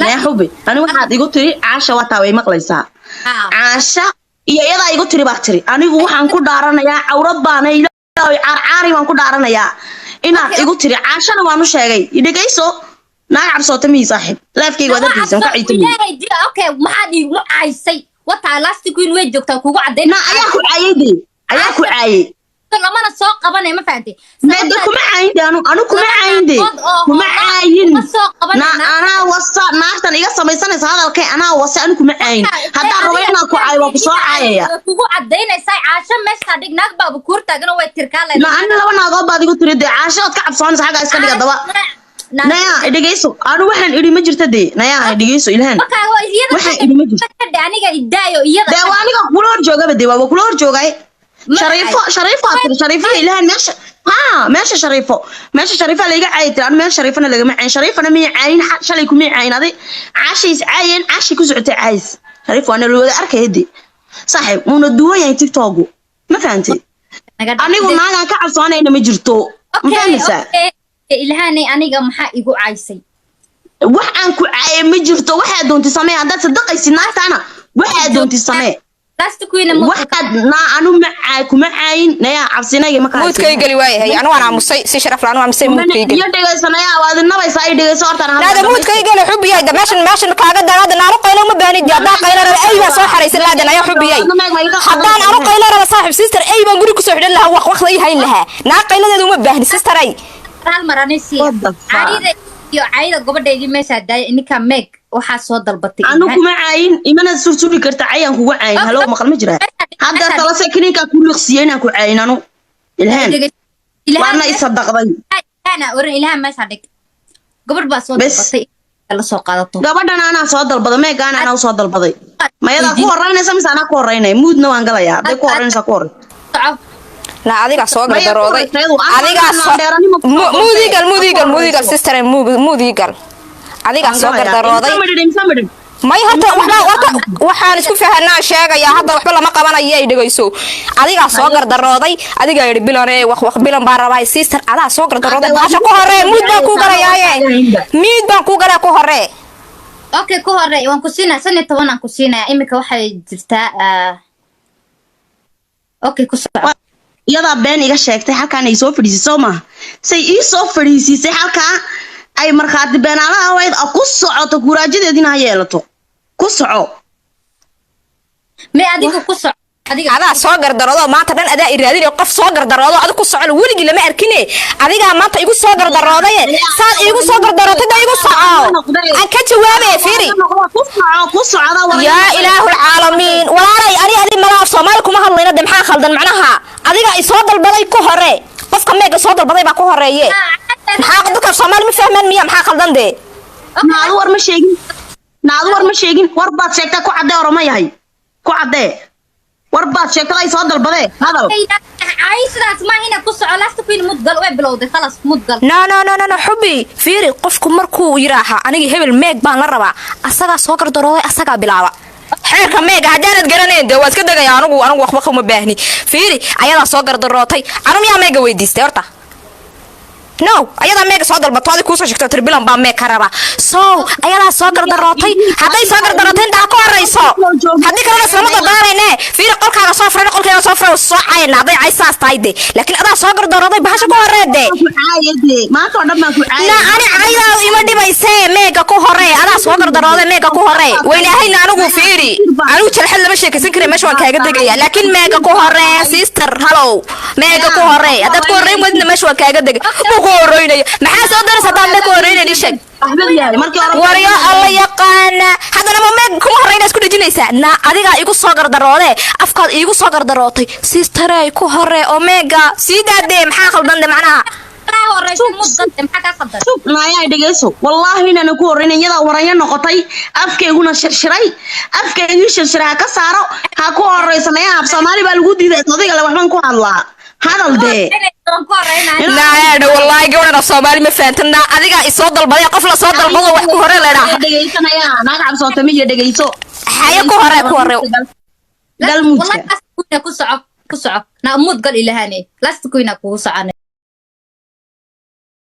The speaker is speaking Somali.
Naya xubi, ani waxaad igu tiri Caasha waa taa, way maqlaysaa. Caasha iyo iyadaa igu tiri baa tiri. Anigu waxaan ku dhaaranayaa cawrad baana Ilaahay, caarcaari baan ku dhaaranayaa inaad igu tiri. Caashana waan u sheegay. Dhegayso, naag cabsoota mihi saaxiib, laafkayga waad arkaysa ka ciita mihi. Ilaahay dila. Okay, maxaad iigu caysay? Wataa Last Queen, way joogtaa kugu caddayn. Na ayaa ku caayay dee? Ayaa ku caayay? Lamana soo qabanay, ma fahantay? Mede kuma caayin de, anu kuma caayin de, kuma caayin. Soo Na anaa wasa naagtan iga samaysanaysa hadalkay, anaa wasa, anu kuma caayin. Haddaan rabo inaan ku caayo, waa ku soo caayaya. Way kugu cadaynaysaa. Caasho meeshaa dhig, naag baaba kuur taagan oo way tirkaa. Na ani laba naagood baad igu tiri dee. Caasho ood ka cabsoonaysa xaggaa iska dhiga daba. Naya, dhegayso, anu waxaan idhi ma jirta dee. Naya, dhegayso Ilhaan, waxaan idhi ma jirto. Aniga idaayo iyada. Dee waa aniga kula hor joogaba dee, waaba kula hor joogay. Shariifo, Shariifo aad tiri, Shariifo Ilhaan meesha, ha meesha Shariifo, meesha Shariifa layga caayi tiri. Anu meesha Shariifana lagama caayin, Shariifana miyay caayin? Shalay kumay caayin adi, Caashay is caayeen, Caashay ku socotay caayis Shariif, waana la wada arkaya dee saaxiib. Wuuna duwan yahay TikToku, ma fahantay? Anigu naagaan ka cabsoonayna ma jirto, ma fahmaysaa? Ilhaanay, aniga maxaa igu caysay? Wax aan ku caaye ma jirto. Waxaad doonti samee. Haddaad sadaqaysid naagtaana, waxaad doonti samee. Last Queen. Waxaad naa anu ma caay, kuma caayin. Nayaa, cabsinayga ma Muudkay geli waayahay. Anu waan aamusay si sharaf la, anu aamusay. Muudkay geli. Iyo dhegaysanaya, waad inabaysaa. I dhegayso hortaan. Naada, muudkay geli xubiyay. Da meeshan kaaga daada naanu qaylo ma baanid. Haddaan qaylo raba, ay baa soo xaraysan laadan ayaa xubiyay. Haddaan anu qaylo raba saaxib, sister, ay baan guri kusoo xidhan lahaa, waq waqda ii hayn lahaa. Naa qayladeeda uma baahni, sister ay. Hal mar ani siiya. What the fuck? Cayda iyo cayda gabadhaydii meeshaa daaya. Ininka meeg waxaa soo dalbatay. Anu kuma caayin, imana sursuri karta cayaan kuga caayin. Halo, maqal ma jiraa? Hadda talase kiniinkaa ku liqsiiyey inaan ku caayin anu Ilhaan, waana i sadaqday. Ilhaana oran, Ilhaan meeshaa dhig. Gabadh baa soo Bes. dalbatay la soo qaadato. Gabadhan anaa soo dalbaday, meegaana anaa usoo dalbaday. Mayadaa ku horeynaysa mise anaa ku horeynaya? Muudna waan galayaa. Hadday ku horeynaysa, ku horey. Soco. Na adigaa soo Maya, ku gardarooday. horeysa iyadu. Anaa Adigaa soo dheeranimo ku soo Muudigal, doortay. muudigal, Ku muudigal. horeyso. Sister, muudigal, adigaa soo gardarooday. Imsa midhin, imsa midhin. May, horta waxba, horta waxaan isku fahanaa sheegayaa. Hadda waxba lama qabanayo, ay dhegayso. Adigaa soo gardarooday, adigaa yidhi Bilane waq waq, Bilan baan rabaa. Sister, adaa soo gardarooday. Hadda Bahasha ku horee, muud baan kuu galayaaye, miid baan kuu galaa, ku horee. Okay, ku horey waan ku siinaya. 15 aan ku siinaya. Iminka waxay jirtaa okay, ku soco. Iyadaa been iga sheegtay. Halkaan ay soo fadhiisay soo maaha? Say ii soo fadhiisiisay halkaa ay markhaati beenaalaha ahayd a ku socoto, kuraajadeediina ha yeelato. Ku soco. May, adiga ku soco, adiga. Adaa soo gardaroodo maanta dhan, adaa i raadinayo. Qof soo gardaroodo adig ku socon weligii lama arkine. Adigaa maanta igu soo gardaroodaye, saad iigu soo gardarootay da igu soco, aan ka jawaabe. Fiiri. Ku soco, ku socda. Yaa ilaahu alcaalamiin, walaalay, ani adi malaaf Soomaali kuma hadlayna de. Maxaa khaldan macnaha? Adiga i soo dalbaday, ku hore. Qofka meega soo dalbaday baa ku horeeye. Maxaa dadka Soomaali ma fahmaan miya? Maxaa khaldan dee? Naadu war ma sheegin, naadu war ma sheegin. War baad sheegtaa, ku caddee. Oroma yahay, ku caddee. War baad sheegtay, ay soo dalbadee, hadal. Ay, sidaas ma ina ku soco. Last Queen, mudgal way bilowday, khalas, mudgal. No, no, no, no, no, xubi, fiiri. Qofku markuu yiraaha aniga hebel meeg baan la rabaa, asagaa soo gardarooday, asagaa bilaaba xeerka meega. Haddaanad garanayn dee waa iska degaya. Anigu waxba kuma baahni. Fiiri, ayadaa soo gardarootay. Anu miyaa meega weydiistay horta? No, ayadaa meega soo dalbato, adig kuusoo sheegto tir Bilan baa meeg ka rabaa. So ayadaa soo gardarootay. Hadday soo gardarootay, intaa ku horeyso. Haddii kalena islama dardaarayne. Fiiri, qolkaaga soo furan, qolkaaga soo furan, soo cayna hadday cay saas tahay de. Laakiin adaa soo gardarooday, bahasha ku horee de. Ku caaye dee, maanta oo dhan baan ku caaye. Na ani caydaadu ima dhibaysee, meega ku horee. Adaa soo gardarooday, meega ku horee. Wayna ahayna. Anigu fiiri, anigu jalxad lama sheekaysan karin. Meesha waan kaaga degaya, laakiin meega ku horee. Sister, hallow, meega ku horee. Haddaad ku horreyn wadidna, meesha waan kaaga degay. Buu ku horeynaya, maxaa soo daraysa haddaan meeg ku horeynayn? Ii sheeg. Axmed yahay markii hore. Waryo alla yaqaana, haddana ma meeg kuma horeyna isku dhejinaysaa? Na adigaa igu soo gardaroodee, afkaad iigu soo gardarootay. Sisterey, ku horee oo meega sii daadee. Maxaa khaldan de macnaha? Horeyso, mudgal, maxaa kaa khaldan? Sug, naayaa, dhegeyso. Wallaahi inaanan ku horreyn. Iyadaa waranyo noqotay, afkayguna shirshiray, afkaygii shirshiray ha ka saaro, ha ku horeyso. Nayaa, af Soomaali baa lagu diiday. Adiga le waxbaan ku hadlaa, hadal dee. Waan ku horeynaya. Naadha, wallaahi gabadhan af Soomaali ma fahantan. Naa adigaa isoo dalbaday. Qof la soo dalbado wax ku hore leedhaha. Dhegeysanaya, naag cabsoota miyo? Dhegeyso. Haye, ku hore, ku hore. Galmuudka. Wallahi Last Queen, ku soco, ku soco. Na mudgal ilaahane, Last Queen kugu socone.